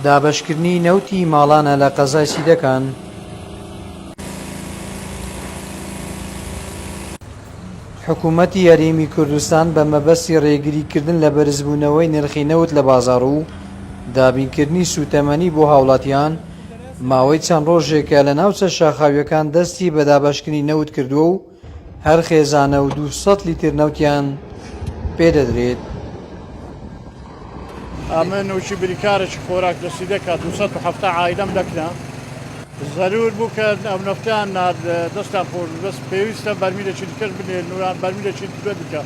دابەشکردنی نەوتی ماڵانە لە قەزای سیدەکان. حکومەتی هەرێمی کوردستان بە مەبەستی ڕێگریکردن لە بەرزبوونەوەی نرخی نەوت لە بازاڕ و دابینکردنی سووتەمەنی بۆ هاوڵاتیان، ماوەی چەند ڕۆژێکە لە ناوچە شاخاوییەکان دەستی بە دابەشکردنی نەوت کردووە و هەر خێزانە و 200 لیتر نەوتیان پێدەدرێت. ئەمن وکی بریکارێکی خۆراک لە سیدەکا 270 عایلەم لەکنە زەرور بوو کە ئەو نەفتیان نارد دەستیان خۆش بوو بەس پێویستە بەرمیلێکی دیکەش بنێرن و یان بەرمیلێکی دیکە دیکە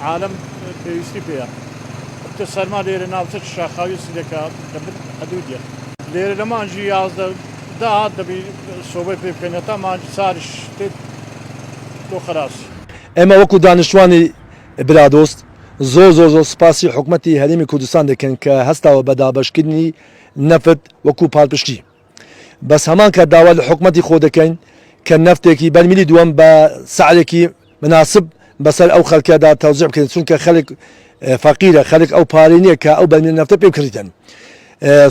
عالەم پێویستی پێیە بتە سەرما لێرە ناوچەکی شاخاوی سیدەکا لە بن حدودیە لێرە لە مانگی 11 داهات دەبی سۆبەی پێ بکەین هەتا مانگی چاریش تێت تۆ خەراسی. ئێمە وەکو دانیشتوانی برادۆست زۆر زۆر زۆر سوپاسی حکومەتی هەرێمی کوردستان دەکەین کە هەستاوە بە دابەشکردنی نەفت وەکو پاڵپشتی بەس هەمان کات داوا لە حکومەتی خۆ دەکەین کە نەفتێکی بەرمیلی دووەم بە سعرێکی مناسب بەسەر ئەو خەلکەدا تەوزیع بکرێت چونکە خەلک فەقیرە خەلک ئەو پارەی نییە کە ئەو بەرمیل نەفتە پێ بکڕیتن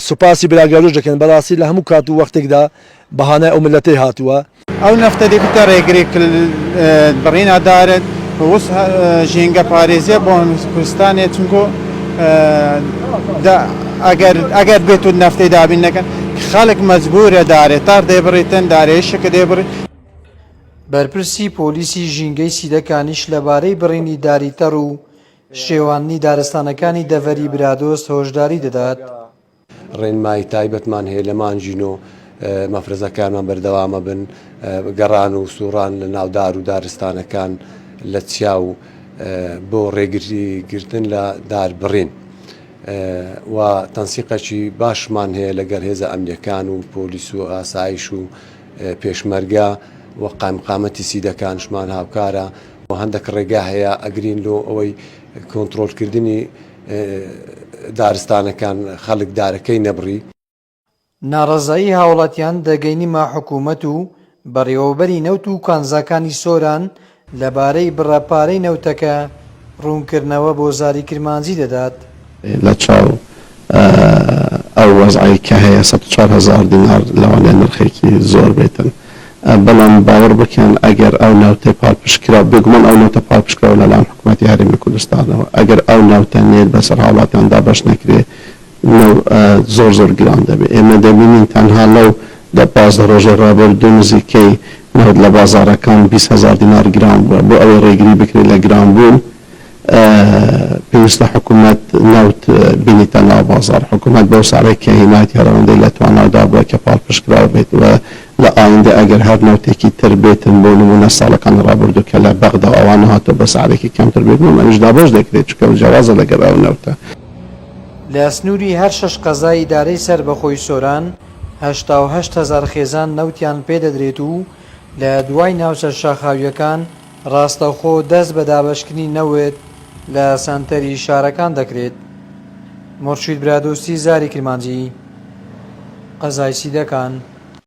سوپاسی برا گەورەش دەکەین بەڕاستی لە هەموو کات و وەختێکدا بەهانای ئەو ملەتەی هاتووە. ئەو نەفتە دێ بیتە ڕێگرێ ک بڕینا دارت وس ژینگە پارێزیە بۆ کوردستانێ چونکۆ ئەگەر ئەگەر بێت و نەفتەی دابین نەکەن خەڵک مەجبورە دارێ تار دێ بڕیتن دارێ شک دێ بڕی. بەرپرسی پۆلیسی ژینگەی سیدەکانیش لەبارەی بڕینی داری تەڕ و شێواندنی دارستانەکانی دەڤەری برادۆست هۆشداری دەدات. ڕێنمایی تایبەتمان هەیە لە مانگی نۆ مەفرەزەکانمان بەردەوامە بن گەڕان و سوڕان لە ناو دار و دارستانەکان لە چیا و بۆ ڕێگری گرتن لە دار بڕین و تەنسیقەکی باشمان هەیە لەگەڵ هێزە ئەمنیەکان و پۆلیس و ئاسایش و پێشمەرگە و قایمقامەتی سیدەکانشمان هاوکارە و هەندێک ڕێگا هەیە ئەگرین لۆ ئەوەی کۆنترۆلکردنی دارستانەکان خەلک دارەکەی نەبڕی. ناڕەزایی هاوڵاتیان دەگەینیمە حکومەت و بەڕێوەبەری نەوت و کانزاکانی سۆران لەبارەی بڕە پارەی نەوتەکە ڕوونکردنەوە بۆ زاری کرمانجی دەدات. لە چاو ئەو وەزعەی کە هەیە 104 هەزار دینار لەوانەیە نرخێکی زۆر بێتن بەڵام باوەڕ بکەن ئەگەر ئەو نەوتەی پاڵپشتکراو بێگومان ئەو نەوتە پاڵپشتکراوە لەلایەن حکومەتی هەرێمی کوردستانەوە ئەگەر ئەو نەوتە نێت بەسەر هاوڵاتیان دابەش نەکرێ نەو زۆر زۆر گران دەبێت ئێمە دەبینین تەنها لەو دە 15 ڕۆژەی ڕابردوو نزیکەی نەوت لە بازاڕەکان 20 هەزار دینار گران بووە بۆ ئەوەی ڕێگری بکرێت لە گرانبوون پێویستە حکومەت نەوت بینیتە ناو بازاڕ، حکومەت بەو سعرەی کە هینایەتی هەر ئەوەندەی لە توانادا بووە کە پاڵپشتکراو بێت و لە ئایندە ئەگەر هەر نەوتێکی تر بێتن بۆ نموونە ساڵەکانی ڕابردوو کە لە بەغدا و ئەوانە هاتووە بە سعرێکی کەمتر بێگومان ئەویش دابەش دەکرێت چونکە ئەو جیاوازە لەگەڵ ئەو نەوتە. لە سنووری هەر شەش قەزای ئیدارەی سەربەخۆی سۆران، 88 هەزار خێزان نەوتیان پێدەدرێت و لە دوای ناوچە شاخاوییەکان ڕاستەوخۆ دەست بە دابەشکردنی نەوت لە سەنتەری شارەکان دەکرێت. مورشید برادۆستی زاری کرمانجی، قەزای سیدەکان.